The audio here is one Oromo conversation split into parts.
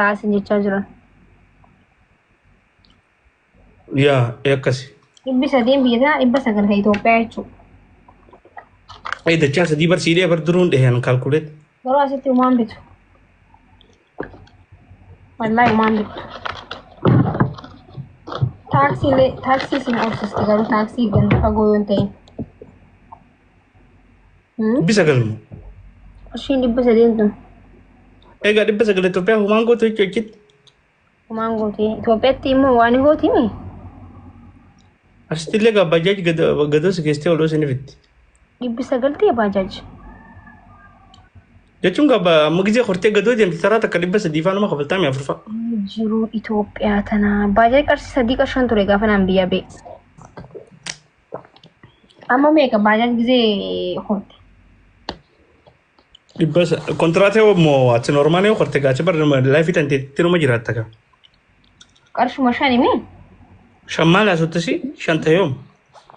Taasin jechaa jiran. Yaa akkasi. 300 biyya tanaa 900 kan Itoophiyaa jechuudha. Ee dachaa sadii barsiidee bar duruun dheheen kaalkuleet. Garuu asitti umaan bitu. Wallaahi umaan bitu. Taaksii illee taaksii isin obsisti garuu taaksii ganda fagoo yoo hin ta'in. 900 moo? Qarshiin 300 tun. Egaa 900 Itoophiyaa humaan gootu jechuudha achitti. Humaan gooti. Itoophiyaatti immoo waan hin gootimi. Asitti illee egaa bajaaj gadoo si geessitee oloo isin fitti. 900 ta'e baajaaj. Jechuun gaba amma gizee hortee gadoo deemte taraa takka 300 faanuma kafaltaa mi'a afurfaa. Jiruu Itoophiyaa tana. Baajaaj qarshii 3 qarshii 5 ture gaafa naan biyya ba'e. Amma meeqa baajaaj gizee horte? Kontiraatee moo ati normaalee horte gaacha bara laayifii tan teetti numa jiraatta kaa. Qarshuma shani mi? Shan maal haasofte shan ta'eeyoom?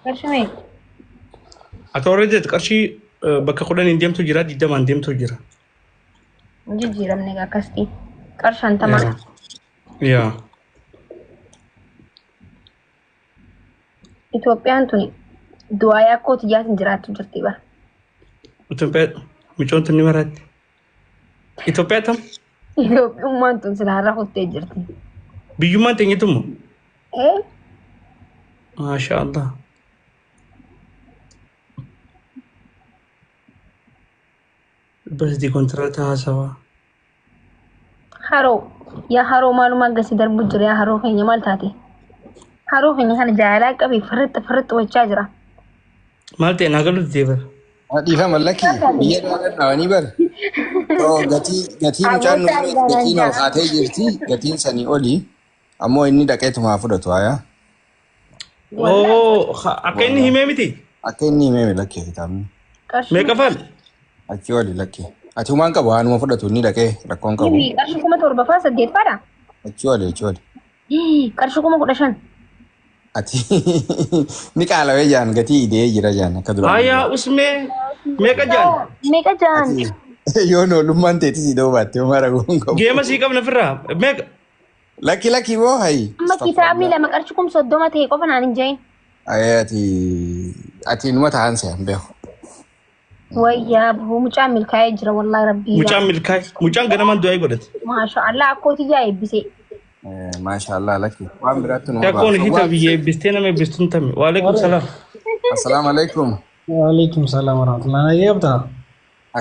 Qarshii meeqa? Ati already qarshii bakka 10n deemtu jira 20n deemtu jira. Hin jijjiiramne egaa akkasitti. Qarshii 50. Yaa. Itoophiyaan tuni du'aa akkoo tiyyaatiin jiraattu jirti bara. Itoophiyaa mucoon tun ni maraatti. Itoophiyaa tam Itoophiyummaan tun silaa irra kuttee jirti. Biyyummaan teenyetu immoo. Eh? Maasha Allah. 300 kontiraata haasawaa. Haroo. Yaa haroo maaluma akkasii darbu jira yaa haroo keenya maal taate? Haroo keenya kana jaalalaa qabee farrixx farrixx wachaa jira. Maal ta'e naa galu didee bara. Dhiifama lakki biyya dhaadhanii bara. Oo gatii gatii mucaan nu hime gatiin ol kaatee jirti gatiin sanii oli ammoo inni dhaqeetuma haa fudhatu hayaa. Oo akka inni himee miti. Akka inni himee lakki kitaabni. Qarshii Meeqa faal? Achii oli lakki. Ati humaan qabu haanuma fudhatu inni dhaqee rakkoon qabu. Himi qarshii 7,000 faa 8 faadha. Achii oli achii oli. Qarshii 15,000. Ati ni qaalawee jaan gatii idee jira jaan akka duraan. Hayaa usmee meeqa jaan? Meeqa jaan? Ati yoo noolummaan teetis idoo baatte homaa ragoon qabu. Geema sii qabna firraa meeqa? Lakki lakki boo hayi. Amma kitaabni lama qarshii 30,000 ta'e qofa naan hin jahin. Ayee ati ati numa ta'an se'an beeku. Wayyaa buu mucaan milkaa'ee jira wallahi rabbii. Mucaan milkaa'e. Mucaan ganamaan du'aa godhate. Maasha Allah akkoo tiyyaa eebbisee. Maashaallah lakki. Waan biraatti numa Yakkoon baasa. hita biyya eebbistee nama eebbistuun tami. Waalaikum salaam. Assalaamu alaikum. Waalaikum salaam warahmatullahi Nagaya qabdaa?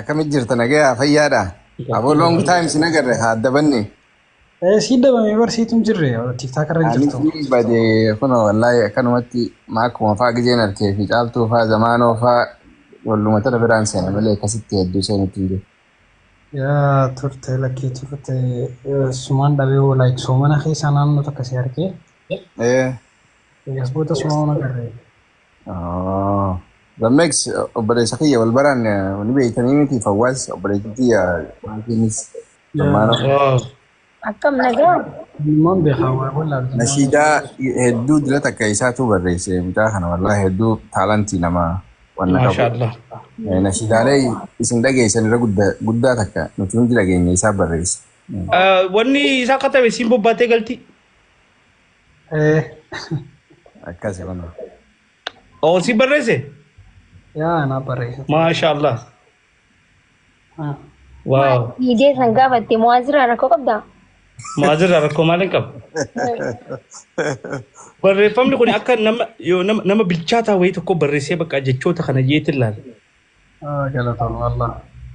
Akkamitti jirta nagayaa fayyaadha? Aboo long time sin agarre haa adda banne. Sii dabame bar siitu hin jirre TikTok irra hin Anis jirtu. niin bade kunoo wallaahi akkanumatti maakuma faa gizeen arkee fi caaltuu faa zamaanoo faa walluma tana biraan seena malee akkasitti hedduu seenutti hin jiru. Yaa turte lakkii turte sumaan dhabee hoo like soomana keessaa naannoo takka si arkee eegas booda sumaa waan agarre. Oh. Zammeeks obboleessa kiyya wal baraan ni beektanii miti Fawwaas obboleettii tiyya maatiinis zammaanoo. Wow. Akkam nagaa? Ilmaan beekaa waa wallaaltu. Nashiidaa hedduu dila takka isaatu barreesse mucaa kana wallaahi hedduu taalantii nama wanna qabu. Maasha Allah. Nashiidaalee isin dhageessan irra guddaa takka nuti hundi dhageenya isaa barreesse. Wanni isaa katabe siin bobbaatee galti. Akkasi kun. Oo si barreesse? Yaa naa barreesse. Maasha Allah. Waaw. Diidee san gaafatte mu'aaziraa rakkoo qabdaa? Mu'aazirraa rakkoo maal hin qabu? Barreeffamni kun akka nama yoo nama nama bilchaataa wayii tokko barreessee bakka jechoota kana jeetti ilaala. Galatoom wallah.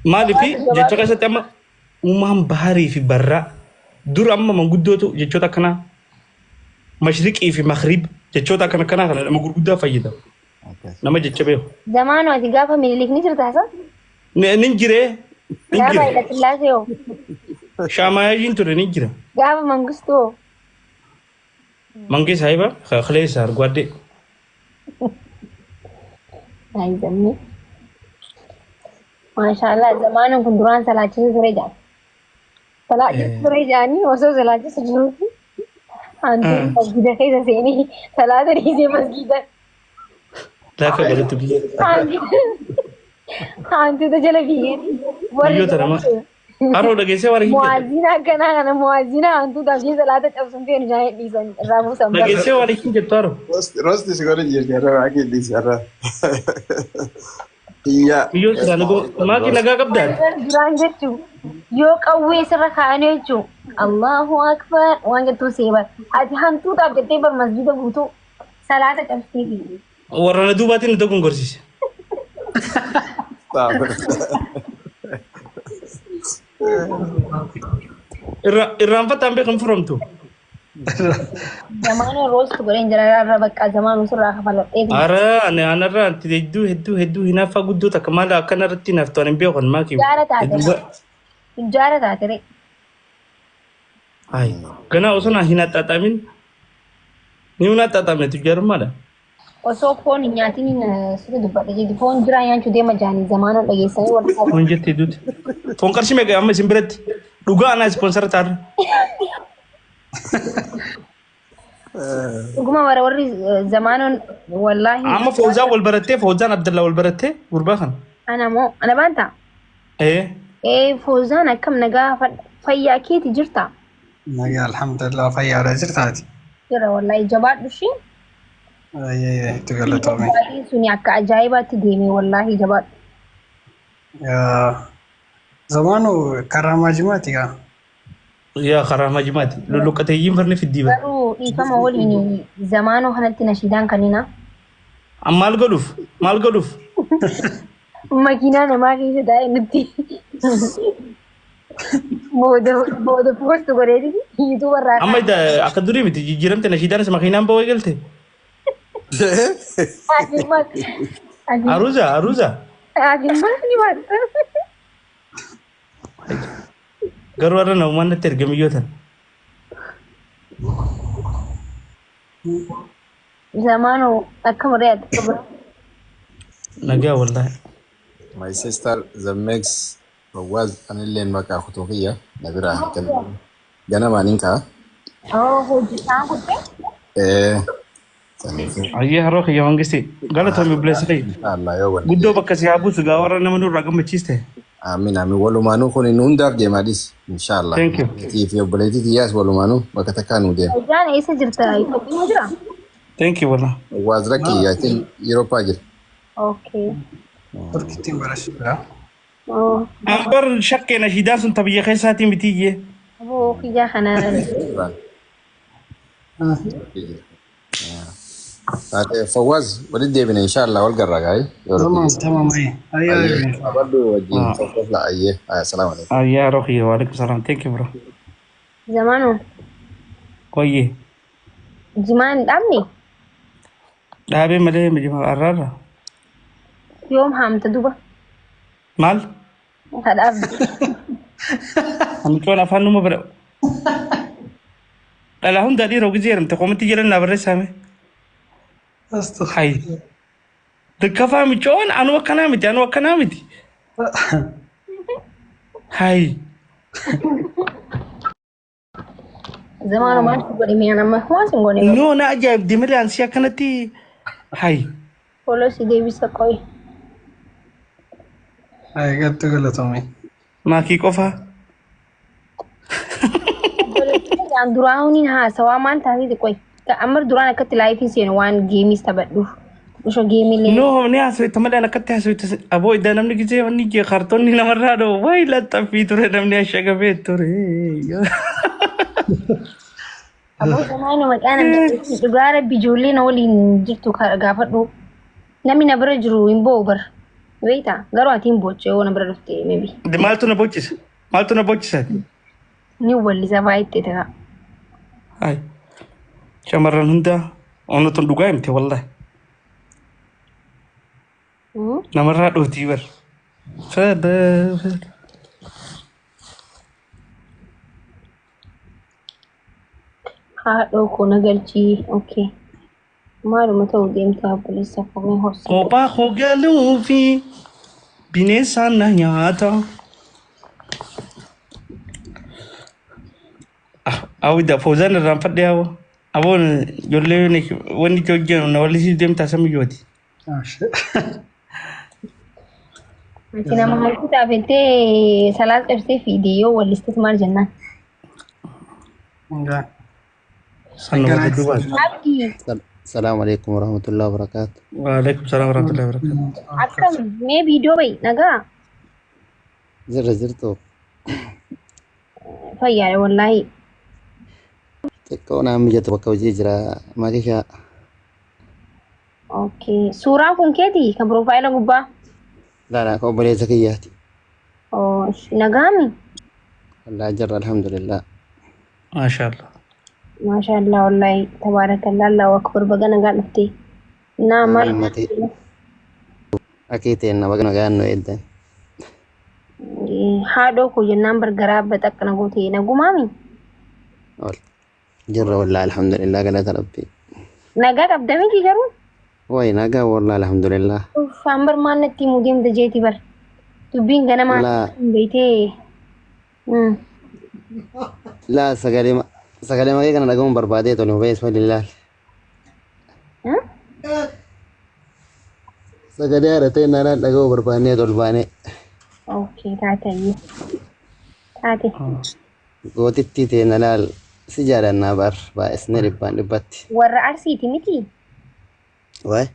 Maaliif jecha keessatti amma uumaan baharii fi barraa dur amma manguddootu jechoota akkanaa mashriqii fi makriib jechoota akkana akkanaa kana nama gurguddaa fayyadamu. Nama jecha beeku. Zamaanoo ati gaafa Minilik ni jirta hasa? Nin jiree. Nin Gaafa jira. Haayila Sillaasee hoo? Shaamaayajiin ture nin jira. Gaafa Mangistuu hoo? Mangee saahiba kaleessa arguaddee. Ay zammee. Maashaallah zamaanan kun duraan salaachisa ture jedhan. Salaachisa ture jedhanii osoo salaachisa jiruuti. Hantuun masgiida keessa seenee salaata dhiisee masgiida. Lafa godhatu biyya. Hantuuta jala fiigee. Warri Biyyoota namaa. Haroo dhageessee waan hin jettu. Muwaazina akkanaa kana muwaazina hantuutaaf jee salaata cabsuun feenu jaanii dhiisan irraa buusan bara. Dhageessee waan hin jettu haroo. Rosti si godhe jirti har'a maakii dhiisi har'a. Iyyaa. Biyyoo silaa nagoo maakii nagaa qabdaa? Duraan jechuun yoo qawwee sirra kaa'anii jechuun Allahu Akbar waan jettuu seeban. Ati hantuutaaf jettee bar masjida guutuu salaata cabsitee fi Warra na duubaatiin na dogongorsiise. Irraanfataan beekan furamtu. Zamaana roostu godheen jira irra bakka zamaanuu sirraa kafaladhee. Ara ani anarra anti hedduu hedduu hedduu hinaaffaa guddoo takka maal akkana irratti hinaaftu ani hin beekan maakii. Tujjaara taate. Tujjaara taate ree. Ay ganaa osoo na hin haxaaxamin ni hin haxaaxamne tujjaarummaadha. Osoo foon hin nyaatiin sirri dubbadhe jedhi foon jiraa nyaachuu deema jaanii zamaanoo dhageessanii warra Foon jettee duuti. Foon qarshii meeqa amma isin biratti dhugaa anaa ispoonsara taarra. Dhuguma bara warri zamaanoon wallaahi. Amma Foozaan wal barattee Foozaan Abdallaa wal barattee gurbaa kana. Ana moo ana baanta? Ee. Ee Foozaan akkam nagaa fayyaa keeti jirta? Nagaa alhamdulillah fayyaadha jirtaati. Jira wallaahi jabaadhu ishii. Ayyee itti galatoome. Suni akka ajaa'ibaatti deeme wallaahi jabaadhu. Zamaanu karaa maajimaati gaa. Yaa karaa majimaati. Lulluqqateeyyiin farni fiddii bara. Garuu dhiifama waliin zamaanoo kanatti nashiidaan kanina. Amma maal godhuuf? Maal godhuuf? Makiinaa namaa keessa taa'ee nutti booda booda poostu godheeti yuutuuba irraa Amma akka durii miti jijjiiramte nashiidaanis makiinaan ba'uu eegalte. Aruuza aruuza. Ati ni baata. Garuu har'a namumaan natti ergame yoo ta'an. Zamaanoo akkam re'aati qabra. Nagaa wallaahi. My sister the makes Fawwaaz anilleen maqaa kutuu kiyya na biraa halkan ganamaan hin ka'a. Oh hojii isaan kuttee? Ee saniifuu Ayyee haroo kiyya wangisti. Galatoomi obboleessa kiyya. inshallah yoo wanni Guddoo bakka si haa buusu gaa warra nama nurraa gammachiiste. Amiin amiin walumaanuu kun nu hundaaf deemaa dhis inshallah. Thank you. Tii fi obboleettii tiyyaas walumaanuu bakka takkaa nuu deema. Hojjaan eessa jirta? Itoophiyaa jira? Thank you wallah. Fawwaaz rakkii yaatiin Yurooppaa jira. Okay. Turkittiin barashiidha. Oh. Ambar shakkee nashiidaan sun ta biyya keessaatii miti iyyee. Aboo kiyyaa kana. Fawwaaz walitti deebina inshallah wal garraa gaa'ee. Tamam tamam ayyee. Ayyee ayyee. Abaddu wajjin tokkoof la ayyee. Assalaamu alaikum. Ayyee haroo kiyya waalaikum salaam. Thank you bro. Zamaanoo Qoyyee. jimaan dhaabne Dhaabee malee mijima arraarra. yoom haamta duba? Maal? Kadhaabde. Mucoon afaan numa bira. Dhalaa hundaa dhiiroo gizee jedhamte koomatti jedhan naa barreessaame. Hayi. Dikkafaa mucoon anu akkanaa miti anu akkanaa miti. Hayi. Zamaanoo maal si godhe mi'aan amma waan sin godhe. No na ajaa'ibdi malee ansi akkanatti. Hayi. Follow si deebisa qoy. Ayyee gattu galatoome. Maakii qofaa. Waan duraan huniin haasawaa maal taatee qoy. Amma duraan akkatti laayifii seenu waan geemiis taphadhuuf. Osoo geemiilee. No ni haasawita malee akkatti haasawita aboo iddaa namni gisee wanni jee kaartoonni namarraa dhoo wayi laxxaffii ture namni ashagamee ture. Aboo zamaanoo maqaa namni dhugaa rabbi ijoollee na waliin jirtu gaafadhu. Namni na bira jiru hin bo'u bara. Beektaa garuu ati hin booche yoo na bira dhufte maybe. Maaltu na bochisa? Maaltu na bochisa? Ni wallisa baay'ee ta'a. Hayi. Shamarran hundaa onnatun dhugaa himte wallahi. Namarraa dhootii bar. Fada fada. Haadhoo koo na galchii. Okay. Maaluma ta'uu deemtaa obboleessa koo mee horsi. Kophaa koo galuu fi bineensaan na nyaata. Awwiidha Foozaan irraan fadhee hawa. Aboon ijoollee wanni itti hojjennu na wallisiif deemtaa samiyyooti. Ati nama harki taafettee salaat cabsee fiide yoo wallistes maal jennaan? Egaa. San nama hedduu baasa. Abdii Salaamu alaikum warahmatullahi wabarakatuh. Waalaikum salaam warahmatullahi wabarakatuh. Akkam mee viidiyoo ba'i nagaa Jirra jirtu fayyaadha wallaahi. Xiqqoo naan mijatu bakka hojii jira makisha. Okay. Suuraan kun keeti kan piroofaayila gubbaa. Laala ka obboleessa kiyyaati. Oh, nagaami. Wallaahi jirra alhamdulillah. Maashaallah. Maashaallah wallaahi tabaarakallah Allahu akbar baga nagaa dhufte. Naa maal Ummati akii teenna baga nagaan nu eeddan. Haadhoo koo jennaan bargaraa baxaqqana goote nagumaami. Ol jirra wallaahi alhamdulillah galata rabbi. Nagaa qabda miti garuu. Wayi nagaa wallaahi alhamdulillah. Uffaan bar maal natti himuu deemta jeeti bar. Dubbiin ganamaa Laa beeytee. Laa sagalee sagalee makee kana dhagahuun barbaadee tole hubees walillaal. Sagalee haadha naanaan dhagahuu barbaadnee tol baanee. Okay, taate ayyee. Taate. Gootittii teenna laal si jaalannaa bar baay'isnee dhibbaan dhibbatti. Warra Arsiiti miti? Wayi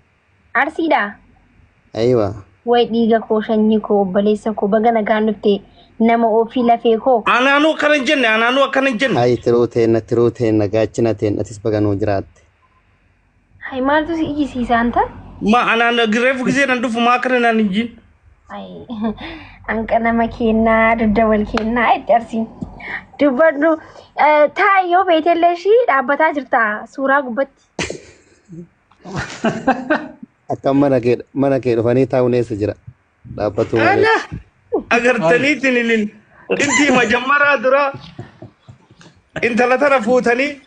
Arsiidhaa? Ayiwa. Way dhiiga koo sanyii koo obboleessa koo baga nagaan dhufte nama ofii lafee koo. Anaanuu akkana hin jenne, anaanuu akkana hin jenne. Hayi tiruu teenna tiruu teenna gaachina teenna atis baga nuu jiraatte. Hay maaltu si iyyisiisaan ta'a? Ma anaan reefu gisee nan dhufu maa akkana naan hin jiin. Ay, hanqa nama kennaa dugda wal kennaa itti arsiin. Dubbadhu taa'i yoo beetellee ishii dhaabbataa jirta suuraa gubbatti. Akkam mana kee dhufanii taa'uun eessa jira? Dhaabbatu malee. Ana agartaniitiin inin intii majammaraa dura intala tana fuutanii.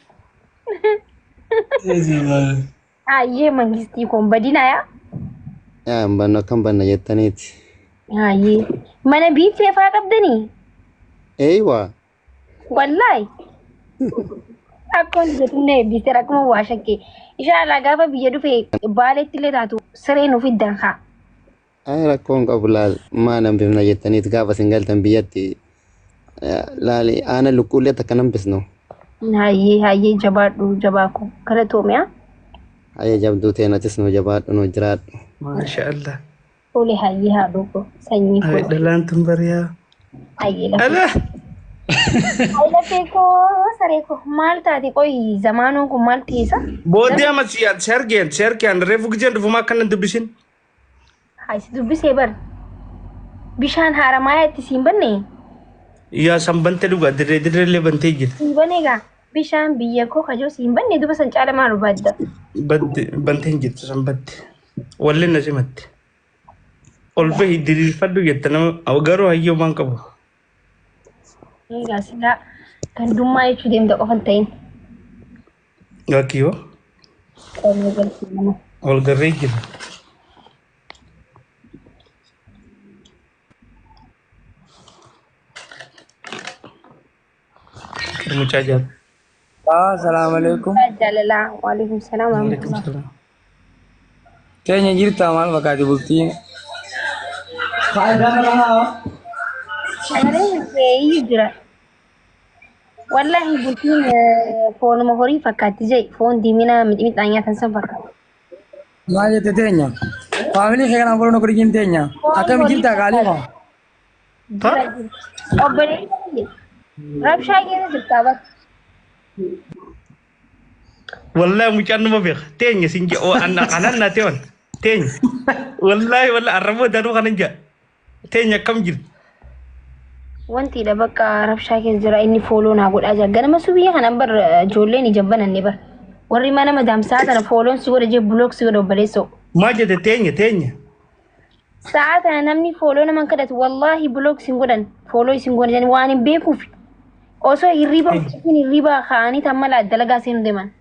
Ayyee mangistii kun badina yaa. Yaa hin bannu akkam banna jettaniiti. Ayyee mana biiffee faa qabdanii? Eeywa. Wallaahi. Akkuma jedhu na eebbiste akkuma waa shakkee. Inshallah gaafa biyya dhufe baaleetti illee taatu siree nuuf iddan haa. Ay rakkoon qabu laal maal hambifna jettaniiti gaafa isin galtan biyyatti laali aana lukkuullee takka hambisnu. Hayyee hayyee jabaadhu jabaa koo galatoomiyaa. Hayyee jabduu teenatis nu jabaadhu nu jiraadhu. Maashaallah. Tole hayyee haadhoo koo sanyii Ay koo. Dhalaan tun bariyaa. Hayyee lafee. Ala. Hayyee lafee koo saree koo maal taate qoyi zamaanuun kun maal teessa? Booddee amma si argeen si argeen reefu giseen dhufu maa akkana hin dubbisin. Haa si dubbisee bar. Bishaan haaramaa itti siin banne? Yaa san bante dhugaa dirree dirreellee bantee jirti. Siin banne egaa bishaan biyya koo kajoo siin banne duba san caala maal barbaadda? Bante bantee hin jirtu san batte. Walleen na simatte. Ol bahi diriirfadhu jette nama garuu hayyoo maan qabu. Egaa silaa gandummaa jechuu deemta qofa hin ta'in. Lakkiyoo Qonnaa galchuu nama. wal garree jira. Mucaa jaal. Assalamu alaikum. Jaalalaa waalaikum salaam Waalaikum warahmatullah. salaam. Keenya jirta maal fakkaati bultiin? Sagaleen iyyuu jira. Wallahi bultiin foonuma horii fakkaatti jee foon diimina mixmixaan nyaatan san fakkaata. Maal jette teenya? Faamilii kee kanaan boona godhin teenya. Foon Akkam horii jirta qaalii fakkaata. koo? Ta? Jira jira. Obboleessa kiyya rabshaa keessa jirtaa bakka. Wallahi mucaan numa beeka. Teenya sin jee anna kanan na teewan. Teenya. Wallahi wallahi arraboo danuu kanan jee. Teenya akkam jirti? Wantiidha bakka rabshaa keessa jira inni follow naa godhaa jira. Ganama subii kanan bar ijoolleen ija bananne bar. Warri mana madaamsaa tana follown si godha jee block si godha obboleessoo. Maa jette teenya teenya? Sa'a tana namni follow naman kadhatu wallahi block isin godhan follow isin godhan jedhanii waan hin beekuuf osoo hirriba hojjetin hirriba ka'anii tan mala dalagaa seenu deeman.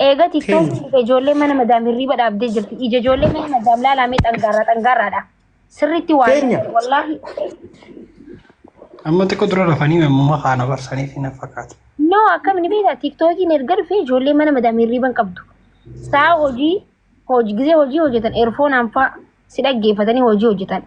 Eega tiktookii Teenya. dhufe ijoollee mana madaam hirriba dhaabdee jirti. Ija ijoollee mana madaam laalamee xangaarraa xangaarraadha. Sirriitti waa Teenya. wallahi. Amma xiqqoo dura rafanii mamma kaana barsaniif hin fakkaatu. No akkam ni beektaa tiktookiin erga dhufe ijoollee mana madaam hirriba hin qabdu. Sa'a hojii hojii gisee hojii hojjetan eerfoonaan fa'a si dhaggeeffatanii hojii hojjetan.